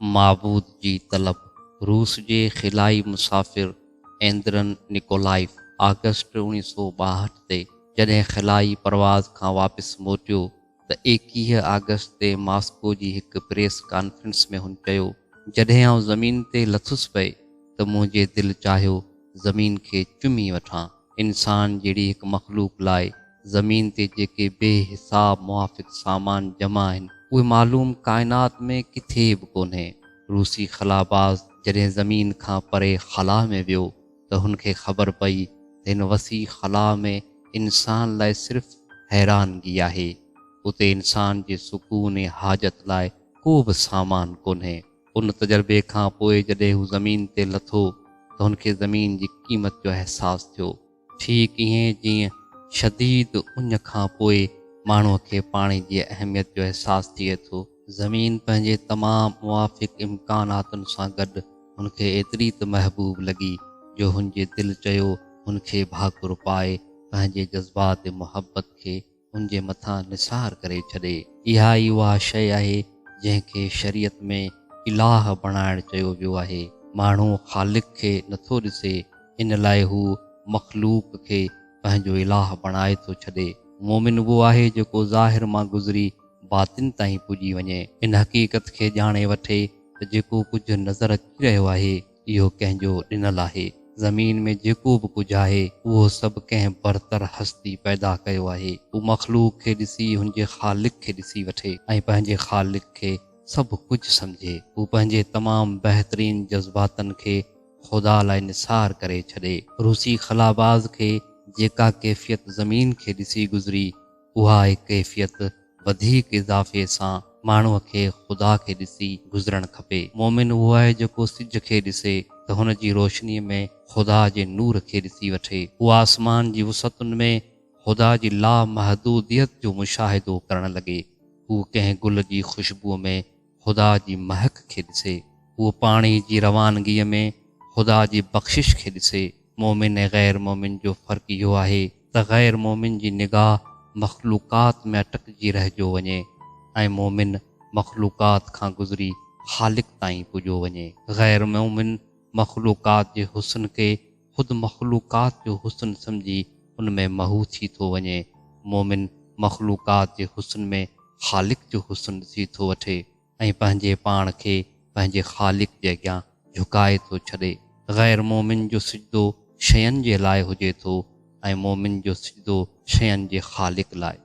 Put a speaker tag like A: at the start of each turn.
A: معبود جي طلب، روس جي خلائي مسافر ايندرن نڪولائيف آگسٽ 1962 تي جڏهن خلائي پرواز کان واپس موٽيو ته 21 آگسٽ تي ماسڪو جي هڪ پريس ڪانفرنس ۾ هن چيو، جڏهن آئون زمين تي لٿس پئي ته منهنجي دل چاهيو زمين کي چمي وٺان. انسان جهڙي هڪ مخلوق لاء زمين تي جيڪي بي حساب موافق سامان جمع آهن، اهي معلوم ڪائنات ۾ ڪٿي به ڪونهي. روسي خلاباز جڏهن زمين کان پري خلا ۾ ويو ته هن کي خبر پئي ته هن وسيع خلا ۾ انسان لاء صرف حيرانگي آهي. اتي انسان جي سڪون ۽ حاجت لاء ڪو به سامان ڪونهي. ان تجربي کان پوء جڏهن هو زمين تي لٿو ته هن کي زمين جي قيمت جو احساس ٿيو. ٺيڪ ائين جيئن شديد اڃ کان پوء ماڻهوء کي پاڻي جي اهميت جو احساس ٿئي ٿو. زمين پنهنجي تمام موافق امڪاناتن سان گڏ هن کي ايتري ته محبوب لڳي جو هن جي دل چيو هن کي ڀاڪر پائي پنهنجي جذبات محبت کي ان جي مٿان نثار ڪري ڇڏي. اها ئي اها شيء آهي جنهن کي شريعت ۾ الٰه بڻائڻ چيو ويو آهي. ماڻهو خالق کي نٿو ڏسي، ان لاء هو مخلوق کي پنهنجو الٰه بڻائي ٿو ڇڏي. مؤمن اهو آهي جيڪو ظاهر مان گذري باطن تائين پڄي وڃي. ان حقيقت کي ڄاڻي وٺي ته جيڪو ڪجهه نظر اچي رهيو آهي، اهو ڪنهن جو ڏنل آهي. زمين ۾ جيڪو به ڪجهه آهي، اهو سڀ ڪنهن برتر هستي پيدا ڪيو آهي. هو مخلوق کي ڏسي هن جي خالق کي ڏسي وٺي ۽ پنهنجي خالق کي سڀ ڪجهه سمجهي. هو پنهنجي تمام بهترين جذباتن کي خدا لاء نثار ڪري ڇڏي. روسي خلاباز کي جيڪا ڪيفيت زمين کي ڏسي گذري، اها ئي ڪيفيت وڌيڪ اضافي سان ماڻهوء کي خدا کي ڏسي گذرڻ کپي. مؤمن اهو آهي جيڪو سج کي ڏسي ته هن جي روشنيء ۾ خدا جي نور کي ڏسي وٺي. هو آسمان جي وسعتن ۾ خدا جي لامحدوديت جو مشاهدو ڪرڻ لڳي. هو ڪنهن گل جي خوشبوء ۾ خدا جي مهڪ کي ڏسي. هو پاڻي جي روانگيء ۾ خدا جي بخشش کي ڏسي. مؤمن ۽ غير مؤمن جو فرق اهو آهي ته غير مؤمن جي نگاهه مخلوقات ۾ اٽڪجي رهجيو وڃي ۽ مؤمن مخلوقات کان گذري خالق تائين پڄيو وڃي. غير مؤمن مخلوقات جي حسن کي خود مخلوقات جو حسن سمجهي ان ۾ محو ٿي ٿو وڃي. مؤمن مخلوقات جي حسن ۾ خالق جو حسن ڏسي ٿو وٺي ۽ پنهنجي پاڻ کي پنهنجي خالق جي اڳيان جهڪائي ٿو ڇڏي. غير مؤمن جو سجدو شين جي لاء هجي ٿو ۽ مؤمن جو سجدو شين جي خالق لاء.